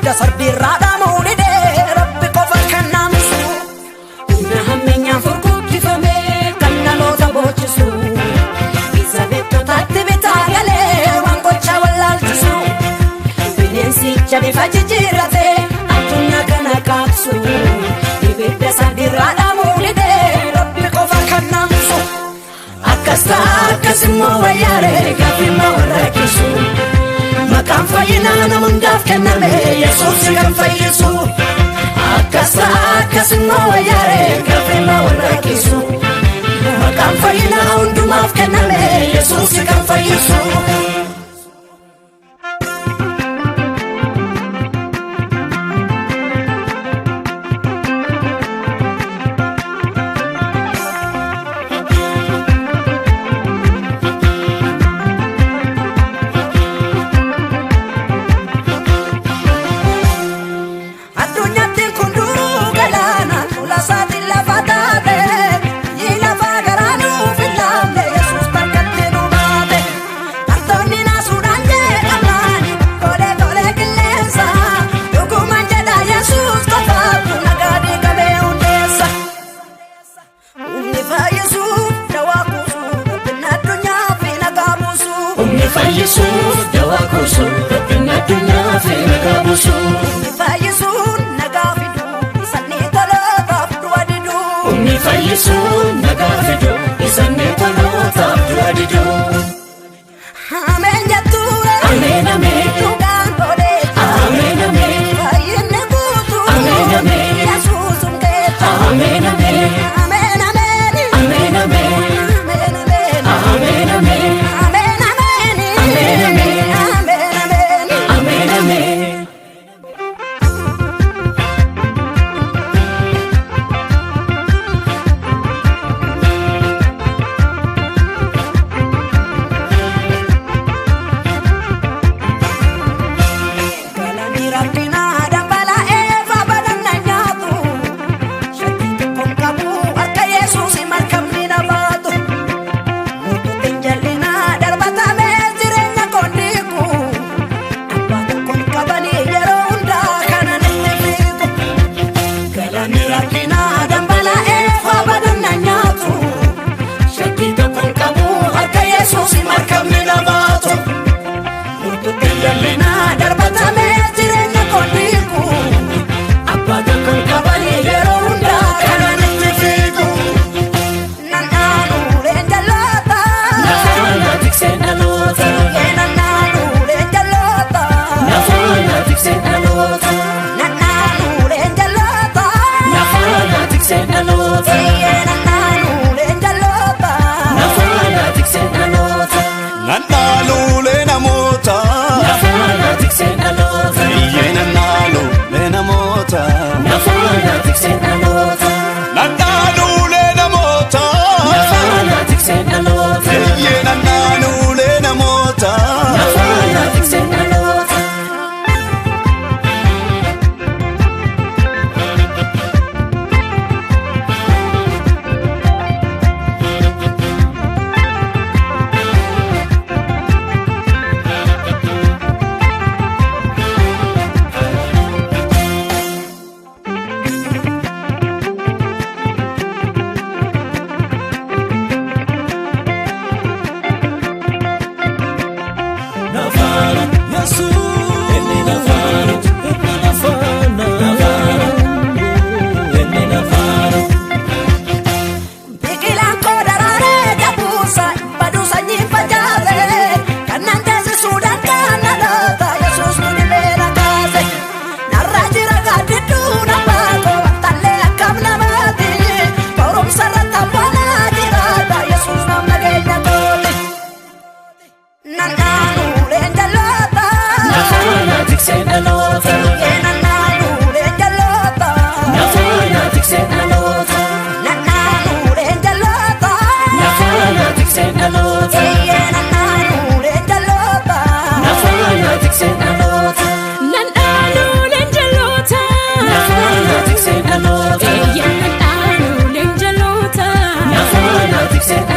Ibidda sarbiirraa dhaamuu didee Rabbi qofa kan naamsu. Humna hammeenyaan furguggifame kan dhaloota boochisu. Isa beektotaatti bitaa galee waan gocha wallaalchisu. Bineensicha bifa jijjiirrate addunyaa kana qaabsu. Ibidda sarbiirraa dhaamuu didee Rabbi qofa kan naamsu. Akkas ta'a akkas immoo wayyaaree gaaffii warra rakkisu. Maqaan fayyinaa nama hundaaf kenname Yesuus kan fayyisu. Akkas ta'a akkas immoo wayyaaree gaaffii warra rakkisu. Maqaan fayyinaa hundumaaf kenname Yesuus kan fayyisu. Addunyaatti kun duruu galaana fuula isaatiin lafa taate. Biyyi lafaa garaa nuuf hin laafne Yesuus barkatti nu baate. Wantoonni naasuudhaan jeeqaman tolee tolee qilleensa. Dhugumaan jedha Yesuus qofaatu nagaa diigamee hundeessa. Humni fayyisuuf dawaa kuusu rabbina addunyaa fi nagaa buusu. Humni fayyisuuf dawaa kuusu rabbina addunyaa fi nagaa buusu. Humni fayyisuun nagaa fidu isaan tolootaaf du'a didu. Humni fayyisuun nagaa fidu isaan tolootaaf du'a didu. Ameen jettu. Ameen ameen. Dhugaan godhee. Ameen ameen. Fayyinni guutuu. Ameen ameen. Yesuusum keessa. Ameen ameen. Ameen ameen. Ameen ameen. Ameen ameen. Ameen ameen. Ameen ameen. Ameen ameen. Ameen ameen. Ameen ameen. Galanii rakkina dambalaa'ee faabadaan na nyaatu. Shakkii tokkoon qabu harka Yesuus markabni na baatu. Murtuutti hin jal'ina darbatamee jireenya koon diigu. Abbaa tokkoon qabanii yeroo hundaa kanan itti fiigu. Galanii rakkina dambalaa'ee faabadaan na nyaatu. Shakkii tokkoon qabu harka Yesuus markabni na baatu. Murtuutti hin jal'ina darbatamee jireenya koon diigu. Abbaa tokkoon qabanii yeroo hundaa kanan itti fiigu. Nannaanuu leenjaloota. Nafaana tiksee dhaloota. Nannaanuu leenjaloota. Nafaana tiksee dhaloota. Nannaanuu leenjaloota. Nafaana tiksee dhaloota. Nannaanuu leenjaloota. Nafaana tiksee dhaloota. Nannaaluulee namoota. Nafaana tiksee dhaloota. Iyyee nannaaluulee namoota. Nafaana tiksee dhaloota. Nannaaluulee namoota. Nafaana tiksee dhaloota. Iyyee nannaaluulee namoota. Nafaana tiksee dhaloota. Nafana, Yesu, inni nafana, inni nafana, nafana, inni nafana. Biqilaan koo daraaree jabuusa baduu sanyiin facaase kannaan teessisuu danda'an dhaloota Yesuus nu dhibee na kaase. Narra jira gaaddidduu na baatoo tallee akkam namaati barumsa irratti amboonaa jiraata Yesuus nam nageenya kooti. Nannaanuu leenjaloota. Nafaana tiksee dhaloota. Nannaanuu leenjaloota. Nafaana tiksee dhaloota. Nannaanuu leenjaloota. Nafaana tiksee dhaloota. Nannaanuu leenjaloota. Nafaana tiksee dhaloota. Nandaaluu leenjaloota. Nafaana tiksee dhaloota. Eeyyan nandaaluu leenjaloota. Nafaana tiksee dhaloota.